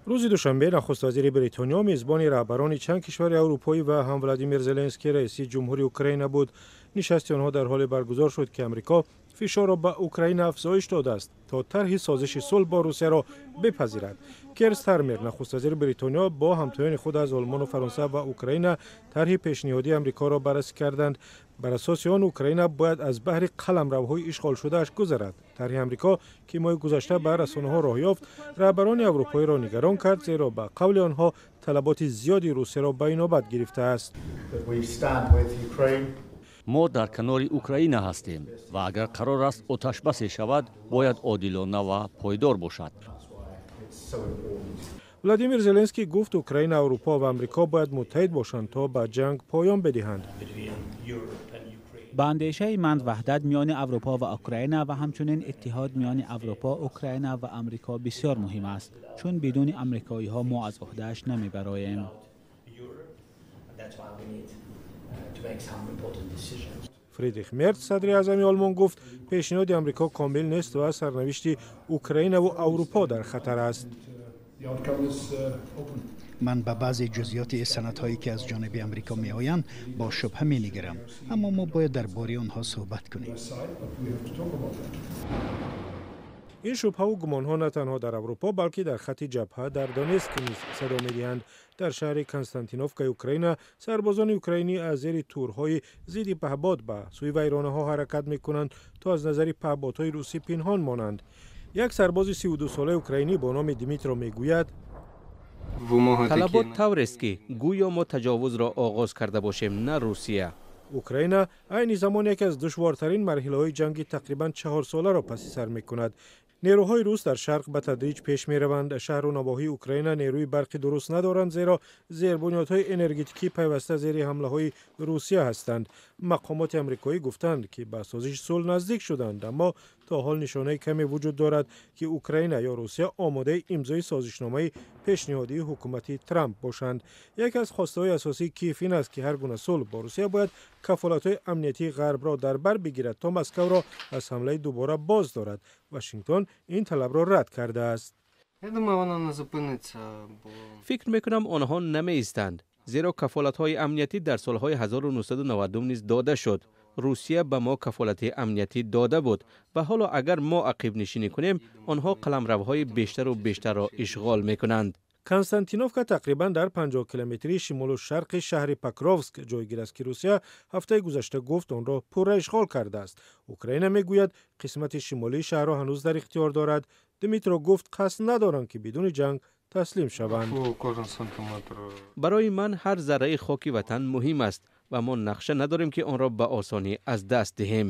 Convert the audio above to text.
Рӯзи душанбе нахуствазири Бритониё мизбони раҳбарони чанд кишвари аврупоӣ ва ҳам Владимир Зеленский, раиси ҷумҳури Украина буд. Нишасти онҳо дар ҳоле баргузор шуд, ки Амрико фишорро ба Украина афзоиш додааст, то тарҳи созиши сулҳ бо Русияро бипазирад. Кер Стармер, нахуствазири Бритониё, бо ҳамтоёни худ аз Олмону Фаронса ва Украина тарҳи пешниҳодии Амрикоро баррасӣ карданд. Бар асоси он Украина бояд аз баҳри қаламравҳои ишғолшудааш гузарад. Тарҳи Амрико, ки моҳи гузашта ба расонаҳо роҳ ёфт, раҳбарони аврупоиро нигарон кард, зеро ба қавли онҳо талаботи зиёди Русияро ба инобат гирифтааст. Мо дар канори Украина ҳастем ва агар қарор аст оташбасе шавад, бояд одилона ва пойдор бошад. Владимир Зеленский гуфт, Украина, Аврупо ва Амрико бояд муттаҳид бошанд, то ба ҷанг поён бидиҳанд. Ба андешаи ман, ваҳдат миёни Аврупо ва Украина ва ҳамчунин иттиҳод миёни Аврупо, Украина ва Амрико бисёр муҳим аст, чун бидуни амрикоиҳо мо аз уҳдааш намебароем. Фридрих Мерц, садри аъзами Олмон, гуфт, пешниҳоди Амрико комил нест ва сарнавишти Украинаву Аврупо дар хатар аст. Ман ба баъзе ҷузъиёти санадҳое, ки аз ҷониби Амрико меоянд, бо шубҳа менигарам, аммо мо бояд дар бораи онҳо суҳбат кунем. Ин шубҳаву гумонҳо на танҳо дар Аврупо, балки дар хатти ҷабҳа дар Донецк низ садо медиҳанд. Дар шаҳри Константиновкаи Украина сарбозони украинӣ аз зери тӯрҳои зидди паҳбод ба сӯи вайронаҳо ҳаракат мекунанд, то аз назари паҳбодҳои русӣ пинҳон монанд. Як сарбози 32-солаи украинӣ бо номи Димитро мегӯяд: Талабот таврест, ки гӯё мо таҷовузро оғоз карда бошем, на Русия. Украина айни замон яке аз душвортарин марҳилаҳои ҷанги тақрибан 4-соларо паси сар мекунад. Нерӯҳои рус дар шарқ ба тадриҷ пеш мераванд. Шаҳру навоҳии Украина нерӯи барқи дуруст надоранд, зеро зербунёдҳои энергетикӣ пайваста зери ҳамлаҳои Русия ҳастанд. Мақомоти амрикоӣ гуфтанд, ки ба созиши сулҳ наздик шуданд, аммо то ҳол нишонаи каме вуҷуд дорад, ки Украина ё Русия омодаи имзои созишномаи пешниҳодии ҳукумати Трамп бошанд. Яке аз хостаҳои асосии Киев ин аст, ки ҳар гуна сулҳ бо Русия бояд кафолатҳои амниятии Ғарбро дар бар бигирад, то Москавро аз ҳамлаи дубора боз дорад. Вашингтон ин талабро рад кардааст. Фикр мекунам, онҳо намеистанд, зеро кафолатҳои амниятӣ дар солҳои 1990 низ дода шуд. Русия ба мо кафолати амниятӣ дода буд ва ҳоло агар мо ақибнишинӣ кунем, онҳо қаламравҳои бештару бештарро ишғол мекунанд. Константиновка тақрибан дар 50 километрии шимолу шарқи шаҳри Покровск ҷойгир аст, ки Русия ҳафтаи гузашта гуфт, онро пурра ишғол кардааст. Украина мегӯяд, қисмати шимолии шаҳрро ҳанӯз дар ихтиёр дорад. Дмитро гуфт, қасд надоранд, ки бидуни ҷанг таслим шаванд. Барои ман ҳар зарраи хоки ватан муҳим аст ва мо нақша надорем, ки онро ба осонӣ аз даст диҳем.